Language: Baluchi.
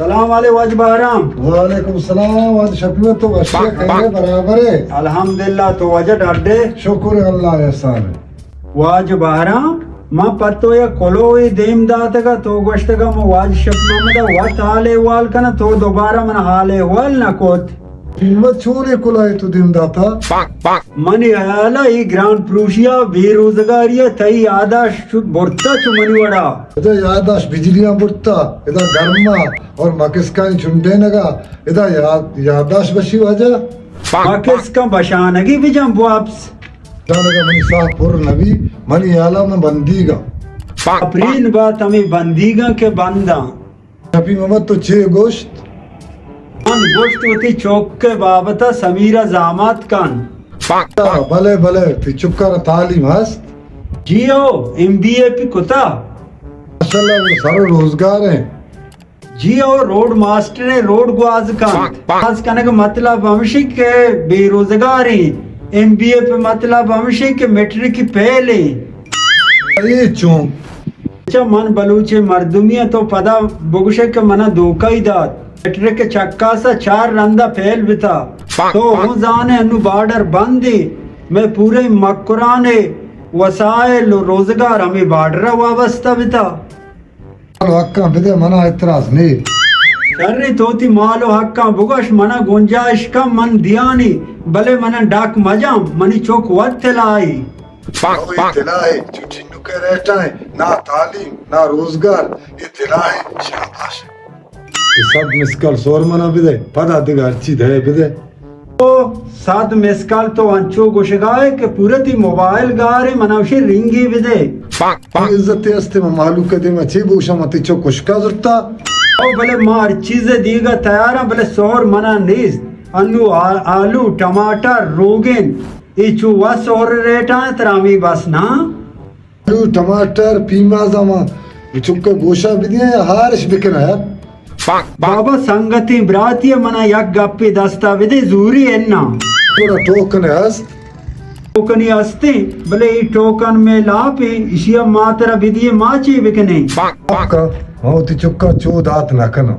سلام علیکم واجہ بہرام۔ وعلیکم السلام واجہ شفیع، تو وش ئے، خیر ئے، برابر ئے؟ الحمدللہ، تو واجہ ڈڈ ئے؟ شکر اللہ احسان ئے۔ واجہ بہرام، من پہ تو یک کلوہے دیم داتگ ءَ، تو گوشتگ ءَ من واجہ شفیع محمد ءَ وت حال احوال کناں، تو دوبارہ من حال احوال نہ کت۔ من چونیں کلوہے تو دیم داتا؟ منی ہیال ءَ اے گران پروشی ءَ بے روزگاری ءَ تئی یاداشت برتہ چو منی وڑا۔ ادا یاداشت بجلیاں برتہ، ادا گرما اور مکسکانی چنڈینگا، ادا یاد، یاداشت بشی واجہ۔ مکسکاں بشانگی بجن واپس۔ جانگا منی ساہ پر نبی، منی ہیالا من بندیگاں۔ اپرین بات ہمے بندیگاں کہ بنداں۔ شفیع محمد تو چے گوشت؟ من گوشت وتی چک ءِ بابت ءَ سمیرا زامات کن۔ بلے بلے، تئی چک ءَ را تعلیم ہست؟ جی ہو، ایم بی اے پی کتا۔ ماشاءاللہ، وہ سر روزگار ہیں۔ جی ہو، روڈ ماسٹر ہیں، روڈ گواز کنت۔ گواز کنگ مطلب ہمشی کہ بے روزگار ہیں، ایم بی اے پی مطلب ہمشی کہ میٹرک فیل ہیں۔ اے چون؟ چہ من بلوچیں مردمے آں، تو پدا بگوشئے کہ منا دھوکہ ئی دات۔ میٹرک ءِ چکاسا چار رندا فیل بتا۔ تو ہوں زانئے انوں بارڈر بند ایں، مئے پورئیں مکران ءِ وسائل و روزگار ہمے بارڈر ءَ وابستہ بتا۔ حقاں بدے، منا اعتراض نے۔ شریں، تو وتی مال و حقاں بگوش، منا گنجائش کن، من دیانی، بلے منا ڈک مجن، منی چک وت تلائی۔ او اے تلائی، چو ٹنڈک ءِ ریٹاں، نا تعلیم، نا روزگار، اے تلائی شاباش۔ اے صد مسکال سور منا بدے، پدا دگہ ہرچی دئے بدے۔ او صد مسکال تو انچو گوشگائے کہ پورا تئی موبائل گارے، منا وشی رنگی بدے۔ عزت ہستے، من مہلوک ءِ دیما چے بوشاں، من تئی چک کشکا زرتا۔ او بلے ما ہر چیز دیگا تیاراں، بلے سور منا نیست۔ انو آ-، آلو، ٹماٹر، روگن، اے چو وا سور ریٹاں ترا ہمے بس نا؟ آلو، ٹماٹر، پیمازا ما چک ءِ گوشا بدیاں یا ہارش بکناں یار؟ بابا، سنگتیں براتی ءَ منا یک گپے دستا بدے، زوری انا۔ گڑا ٹوکن ہست؟ ٹوکنی ہستیں، بلے اے ٹوکن مئے لاپیں، اشیا ما ترا بدیے، ما چے بکنیں؟ اکا، ما وتی چکا چو دات نہ کناں۔